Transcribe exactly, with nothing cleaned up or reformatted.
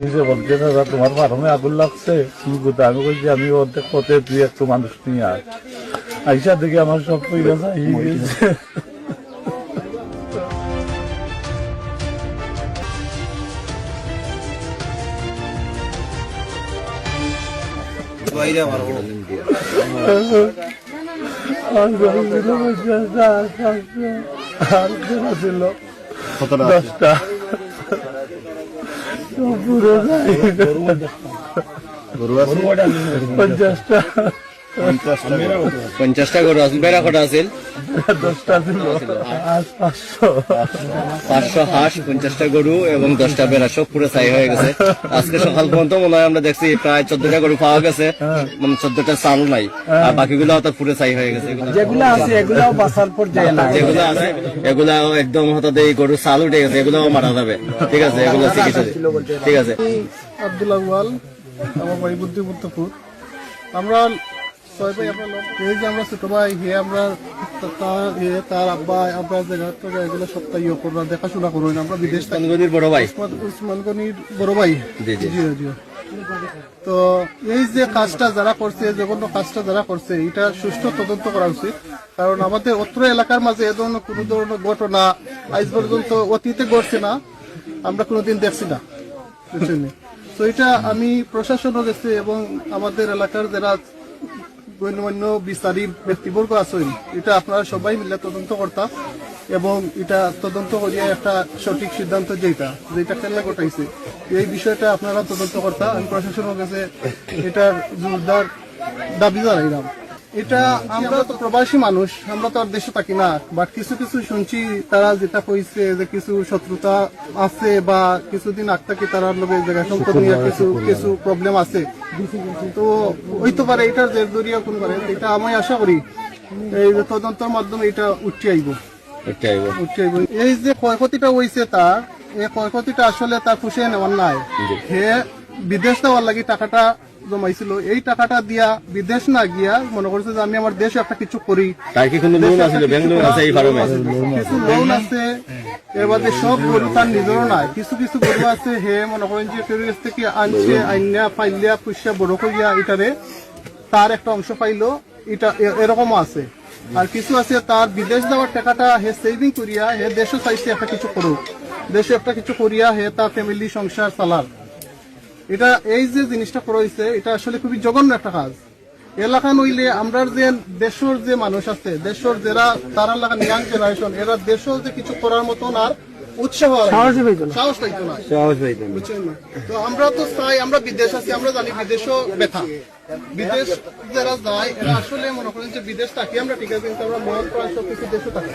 নিজে বলতে, "দাদা, তোমার ফার্মে আগুন লাগছে, কি কথা?" আমি কইছি, "আমি অর্ধেক পথে, তুই একটু মানুষ নিয়ে আয়।" আইসা দেখি আমার সব পয়সা ছাই হয়ে গেছে। আর কত ছিল? দশটা। পুরো যাই। গরু আছে? পঞ্চাশটা। পঞ্চাশটা গরু আছিল, বেড়া কটা আছিল? দশটা আছিল। আর পাঁচশো। পাঁচশো হাঁস, পঞ্চাশটা গরু এবং দশটা বেড়া, সব পুরো ছাই হয়ে গেছে। আজকে সকাল পর্যন্ত মনে হয় আমরা দেখছি প্রায় চোদ্দটা গরু পাওয়া গেছে, মানে চোদ্দটা চাল নাই, আর বাকিগুলো তো পুরো ছাই হয়ে গেছে। যেগুলো আছে এগুলাও বাঁচার পর্যায়ে নাই। যেগুলো আছে এগুলাও একদম হঠাৎ এই গরুর চাল উঠে গেছে, এগুলাও মারা যাবে। ঠিক আছে, এগুলো চিকিৎসা, ঠিক আছে। আব্দুল আউয়াল, আমার বাড়ি বুদ্ধিমন্তপুর। আমরা ছয় ভাই, আমরা লোক, এই যে আমরা ছোট ভাই, হে আমরা তা-, তা-, হে তার আব্বা, আমরা জায়গা তো এগুলো সব তাই ইয়ে কররা, দেখাশোনা করইন। আমরা বিদেশ থাকি। উসমান গনির বড় ভাই। উসমান, উসমান গনির বড় ভাই। জি, জি। জি, জি। তো এই যে কাজটা যারা করছে, জঘন্য কাজটা যারা করছে, এটা সুষ্ঠু তদন্ত করা উচিত। কারণ আমাদের অত্র এলাকার মাঝে এ ধরনের কোনো ধরনের ঘটনা আজ পর্যন্ত অতীতে ঘটছে না, আমরা কোনোদিন দেখছি না, বুঝছেন নি? তো এটা আমি প্রশাসনও গেছে এবং আমাদের এলাকার যারা গণ্যমান্য বিচারিক ব্যক্তিবর্গ আছেন, এটা আপনারা সবাই মিলে তদন্ত করতা এবং এটা তদন্ত করিয়া একটা সঠিক সিদ্ধান্ত যেটা, যেটা কেন ঘটাইছে, এই বিষয়টা আপনারা তদন্ত করতা। আমি প্রশাসনের কাছে এটার জোরদার দাবি জানাইলাম। এটা আমরা তো প্রবাসী মানুষ, আমরা তো আর দেশে থাকি না, বাট কিছু কিছু শুনছি তারা যেটা কইছে যে কিছু শত্রুতা আছে বা কিছুদিন আগ থেকে তারার লগে জায়গা সম্পদ নিয়ে কিছু কিছু প্রবলেম আছে। তো হইতে পারে এটার জের ধরিয়া কোন পারে, এটা আমি আশা করি এই যে তদন্তর মাধ্যমে এটা উঠে আইব। উঠে আইব। উঠে আইব। এই যে ক্ষয়ক্ষতিটা হইছে তার, এই ক্ষয়ক্ষতিটা আসলে তার পুষিয়ে নেওয়ার নাই। জি। হে বিদেশ যাওয়ার লাগি টাকাটা জমাইছিল, এই টাকাটা দিয়া বিদেশ না গিয়া মনে করছে যে আমি আমার দেশে একটা কিছু করি। তার কি কোনো লোন আছে, ব্যাংক লোন আছে এই ফার্মে? কিছু লোন আছে, এর বাদে সব গরু তার নিজেরও নাই, কিছু কিছু গরু আছে, হে মনে করেন যে কেউ কাছ থেকে আনছে, আইনা পাইলিয়া পুষিয়া বড় করিয়া এটারে তার একটা অংশ পাইলো, এটা এ-, এরকমও আছে। আর কিছু আছে তার বিদেশ যাওয়ার টাকাটা হে সেভিং করিয়া হে দেশে চাইছে একটা কিছু করুক, দেশে একটা কিছু করিয়া হে তার ফ্যামিলি সংসার চালার। এটা এই যে জিনিসটা করা হইছে, এটা আসলে খুবই জঘন্য একটা কাজ। এলাকা নইলে আমরার যে দেশর যে মানুষ আছে, দেশর যারা তারা লাগান ইয়াং জেনারেশন, এরা দেশর যে কিছু করার মতন আর উৎসাহ আর সাহসই পাইতো না। সাহস পাইতো না। সাহস পাইতো না। বুঝছেন না? তো আমরা তো চাই, আমরা বিদেশ আছি, আমরা জানি বিদেশও ব্যথা। বিদেশ যারা যায়, এরা আসলে মনে করেন যে বিদেশ থাকি আমরা ঠিক আছে, কিন্তু আমরা মন প্রাণ সব কিছু দেশে থাকি।